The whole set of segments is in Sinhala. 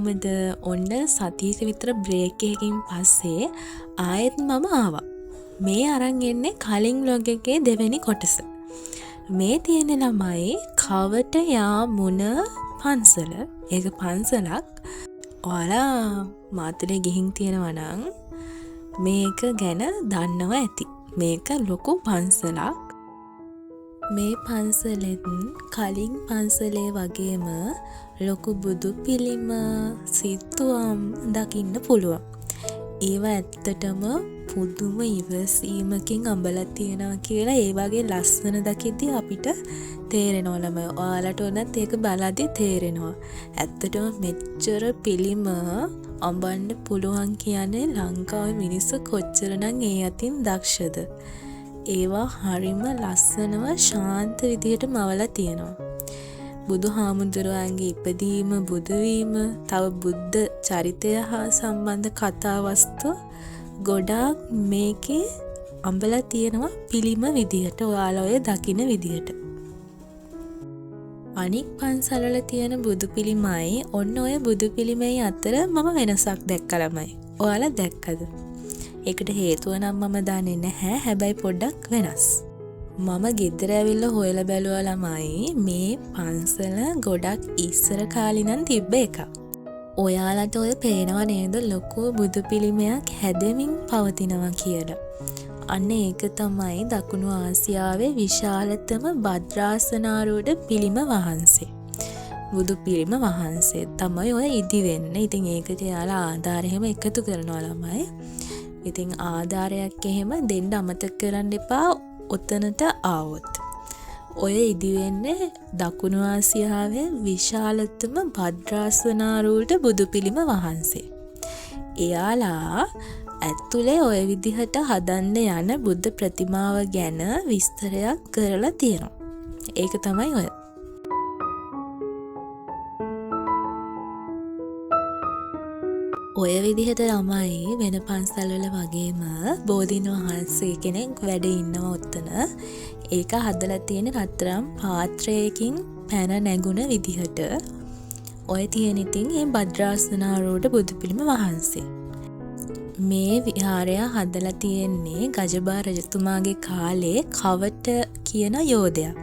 කොහොමද? ඔන්න සතියක විතර බ්‍රේක් එකකින් පස්සේ ආයෙත් මම ආවා. මේ අරන් එන්නේ කලින් ව්ලොග් එකේ දෙවෙනි කොටස. මේ තියෙන ළමයි කවට යාමුණ පන්සල. ඒක පන්සලක්. ඔයාලා මාතලේ ගිහින් තියෙනවා නම් මේක ගැන දන්නවා ඇති. මේක ලොකු පන්සලක්. මේ පන්සලෙත් කලින් පන්සලේ වගේම ලොකු බුදු පිළිම, සිතුවම් දකින්න පුළුවන්. ඒවා ඇත්තටම පුදුම ඉවසීමකින් අඹලා තියෙනවා කියලා ඒ වගේ ලස්සන දකිද්දි අපිට තේරෙනවා ළමයි. ඔයාලට උනත් ඒක බලද්දි තේරෙනවා. ඇත්තටම මෙච්චර පිළිම අඹන්න පුළුවන් කියන්නේ ලංකාවේ මිනිස්සු කොච්චරනම් ඒ අතින් දක්ෂද? ඒවා හරිම ලස්සනව ශාන්ත විදිහට මවලා තියෙනවා. බුදු හාමුදුරුවන්ගේ ඉපදීම, බුදුවීම, තව බුද්ධ චරිතය හා සම්බන්ධ කතා වස්තු ගොඩාක් මේකේ අඹලා තියෙනවා පිළිම විදිහට, ඔයාලා ඔය දකින විදිහට. අනික් පන්සල්වල තියෙන බුදු පිළිමයි ඔන්න ඔය බුදු පිළිමයි අතර මම වෙනසක් දැක්කා ළමයි. ඔයාලා දැක්කද? ඒකට හේතුව නම් මම දන්නේ නැහැ. හැබැයි පොඩ්ඩක් වෙනස්. මම ගෙදර ඇවිල්ලා හොයලා බැලුවා ළමයි, මේ පන්සල ගොඩක් ඉස්සර කාලේ ඉඳන් තිබ්බ එකක්. ඔයාලට ඔය පේනව නේද ලොකු බුදු පිළිමයක් හැදෙමින් පවතිනවා කියලා. අන්න ඒක තමයි දකුණු ආසියාවේ විශාලතම භද්‍රාසනාරූඪ පිළිම වහන්සේ. බුදු පිළිම වහන්සේ තමයි ඔය ඉදි වෙන්නේ. ඉතින් ඒකට එයාලා ආධාර එහෙම එකතු කරනවා ළමයි. ඉතින් ආධාරයක් එහෙම දෙන්න අමතක කරන්න එපා ඔතනට ආවොත්. ඔය ඉදි වෙන්නේ දකුණු ආසියාවේ විශාලතම භද්‍රාසනාරූಢ බුදු පිළිම වහන්සේ. එයාලා ඇතුලේ ඔය විදිහට හදන්න යන බුද්ධ ප්‍රතිමාව ගැන විස්තරයක් කරලා තියෙනවා. ඒක තමයි ඔය. ඔය විදිහට ළමයි වෙන පන්සල්වල වගේම බෝධීන් වහන්සේ කෙනෙක් වැඩ ඉන්නවා ඔතන. ඒක හදලා තියෙන රත්තරන් පාත්‍රයකින් පැන නැගුණ විදිහට. ඔය තියෙන ඉතින් මේ භද්‍රාසනාරූಢ බුදු පිළිම වහන්සේ. මේ විහාරය හදලා තියෙන්නේ ගජබා රජතුමාගේ කාලේ කවට කියන යෝධයා.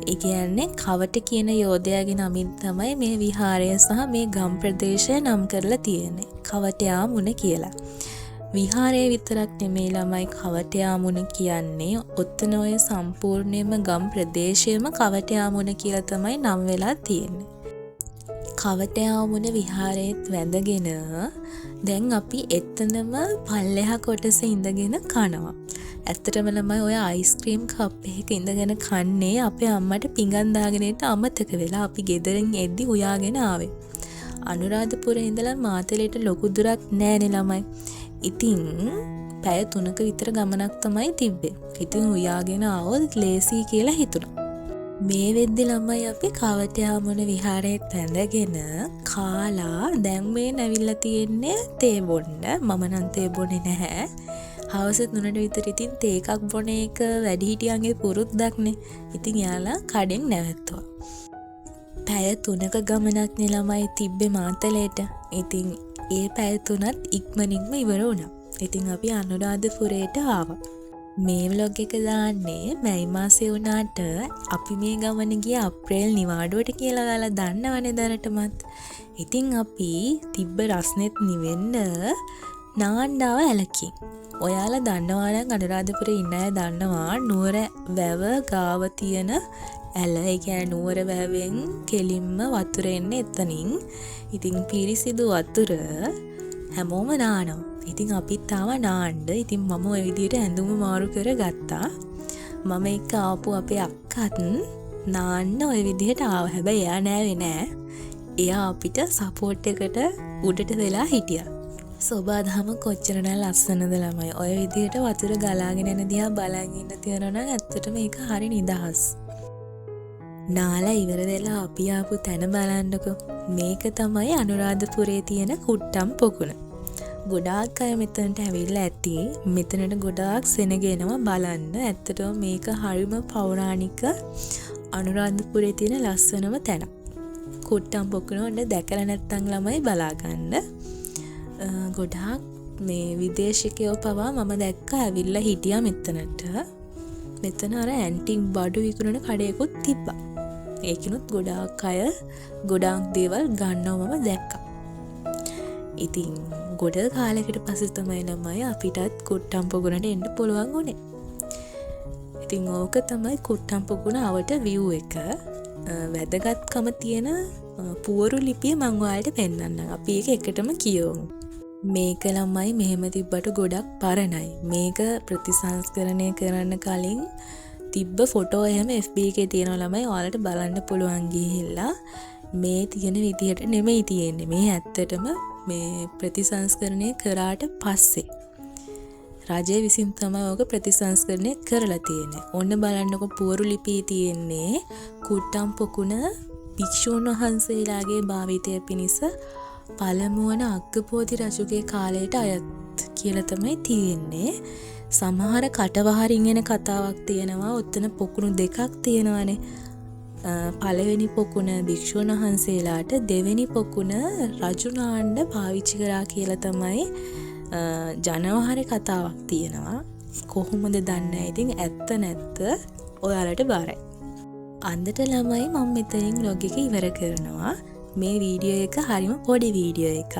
ඒ කියන්නේ කවට කියන යෝධයාගේ නමින් තමයි මේ විහාරය සහ මේ ගම් ප්‍රදේශය නම් කරලා තියෙන්නේ. කවටයාමුණ කියලා. විහාරය විතරක් නෙමෙයි ළමයි කවටයාමුණ කියන්නේ. ඔතන ඔය සම්පූර්ණයෙන්ම ගම් ප්‍රදේශයම කවටයාමුණ කියලා තමයි නම් වෙලා තියෙන්නේ. කවටයාමුණ විහාරයේත් වැඳගෙන දැන් අපි එතනම පල්ලෙහා කොටස ඉඳගෙන කනවා. ඇත්තටම ළමයි ඔය අයිස්ක්‍රීම් කප් එකක ඉඳගෙන කන්නේ අපේ අම්මට පිඟන් දාගෙන එන්න අමතක වෙලා අපි ගෙදරින් එද්දි උයාගෙන ආවේ. අනුරාධපුරේ ඉඳලා මාතලේට ලොකු දුරක් නෑනේ ළමයි. ඉතින් පැය 3ක විතර ගමනක් තමයි තිබ්බේ. ඉතින් උයාගෙන ආවොත් ලේසි කියලා හිතුණා. මේ වෙද්දි ළමයි අපි කවටයාමුණ විහාරයේත් වැඳගෙන කාලා දැන් මේ නැවිලා තියෙන්නේ තේ බොන්න. මම නම් තේ බොන්නේ නැහැ. හවස 3ට විතර ඉතින් තේ එකක් බොන එක වැඩිහිටියන්ගේ පුරුද්දක්නේ. ඉතින් එයාලා කඩෙන් නැවැත්තුවා. පැය 3ක ගමනක් නේ ළමයි තිබ්බේ මාතලේට. ඉතින් ඒ පැය 3ත් ඉක්මනින්ම ඉවර වුණා. ඉතින් අපි අනුරාධපුරයට ආවා. මේ ව්ලොග් එක දාන්නේ මැයි මාසේ වුණාට අපි මේ ගමන ගියේ අප්‍රේල් නිවාඩුවට කියලා ඔයාලා දන්නවනේ දැනටමත්. ඉතින් අපි තිබ්බ රස්නෙත් නිවෙන්න නාන්නාව ඇලකින්. ඔයාලා දන්නවා නම් අනුරාධපුරේ ඉන්න අය දන්නවා නුවර වැව ගාව තියෙන ඇල. ඒ කියන්නේ නුවර වැවෙන් කෙලින්ම වතුර එන්නේ එතනින්. ඉතින් පිරිසිදු වතුර හැමෝම නානවා. ඉතින් අපිත් ආවා නාන්න. ඉතින් මම ওই විදිහට ඇඳුම මාරු කරගත්තා. මම එක්ක ආපු අපේ අක්කත් නාන්න ওই විදිහට ආවා. හැබැයි එයා නෑවේ නෑ. එයා අපිට සපෝට් එකට උඩට වෙලා හිටියා. සෝබාදහම කොච්චරනම් ලස්සනද ළමයි. ඔය විදිහට වතුර ගලාගෙන යන දිහා බලන් ඉන්න තියෙනවා නම් ඇත්තටම ඒක හරි නිදහස්. නාලා ඉවර වෙලා අපි ආපු තැන බලන්නකෝ. මේක තමයි අනුරාධපුරේ තියෙන කුට්ටම් පොකුණ. ගොඩාක් අය මෙතනට ඇවිල්ලා ඇති. මෙතනට ගොඩාක් සෙනග එනවා බලන්න. ඇත්තටම මේක හරිම පෞරාණික අනුරාධපුරේ තියෙන ලස්සනම තැන. කුට්ටම් පොකුණ ඔන්න දැකලා නැත්තම් ළමයි බලා ගන්න. ගොඩාක් මේ විදේශිකයෝ පවා මම දැක්ක ඇවිල්ලා හිටියා මෙතනට. මෙතන අර ඇන්ටික් බඩු විකුණන කඩයකුත් තිබ්බා. ඒකිනුත් ගොඩාක් අය ගොඩාක් දේවල් ගන්නවා මම දැක්කා. ඉතින් ගොඩ කාලෙකට පස්සේ තමයි ළමයි අපිටත් කුට්ටම් පොකුණට එන්න පුළුවන් වුණේ. ඉතින් ඕක තමයි කුට්ටම් පොකුණ අවට විව් එක. වැදගත්කම තියෙන පුවරු ලිපිය මං ඔයාලට පෙන්නන්නම්. අපි ඒක එකටම කියවමු. මේක ළමයි මෙහෙම තිබ්බට ගොඩක් පරණයි. මේක ප්‍රතිසංස්කරණය කරන්න කලින් තිබ්බ ෆොටෝ එහෙම FB එකේ තියෙනවා ළමයි, ඔයාලට බලන්න පුළුවන් ගිහිල්ලා. මේ තියෙන විදිහට නෙමෙයි තියෙන්නේ. මේ ඇත්තටම මේ ප්‍රතිසංස්කරණය කරාට පස්සේ රජය විසින් තමයි ඕක ප්‍රතිසංස්කරණය කරලා තියෙන්නේ. ඔන්න බලන්නකො, පුවරු ලිපියේ තියෙන්නේ කුට්ටම් පොකුණ භික්ෂූන් වහන්සේලාගේ භාවිතය පිණිස පළමුවන අග්ගබෝධි රජුගේ කාලයට අයත් කියලා තමයි තියෙන්නේ. සමහර කටවහරින් එන කතාවක් තියෙනවා, ඔතන පොකුණු දෙකක් තියෙනවානේ. පළවෙනි පොකුණ භික්ෂූන් වහන්සේලාට, දෙවෙනි පොකුණ රජු නාන්න පාවිච්චි කරා කියලා තමයි ජනවහරේ කතාවක් තියෙනවා. කොහොමද දන්නේ නැහැ. ඉතින් ඇත්ත නැත්ත ඔයාලට බාරයි. අදට ළමයි මම මෙතනින් ව්ලොග් එක ඉවර කරනවා. මේ වීඩියෝ එක හරිම පොඩි වීඩියෝ එකක්.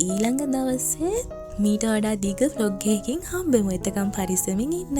ඊළඟ දවසේ මීට වඩා දිග ව්ලොග් එකකින් හම්බෙමු. එතකම් පරිස්සමින් ඉන්න.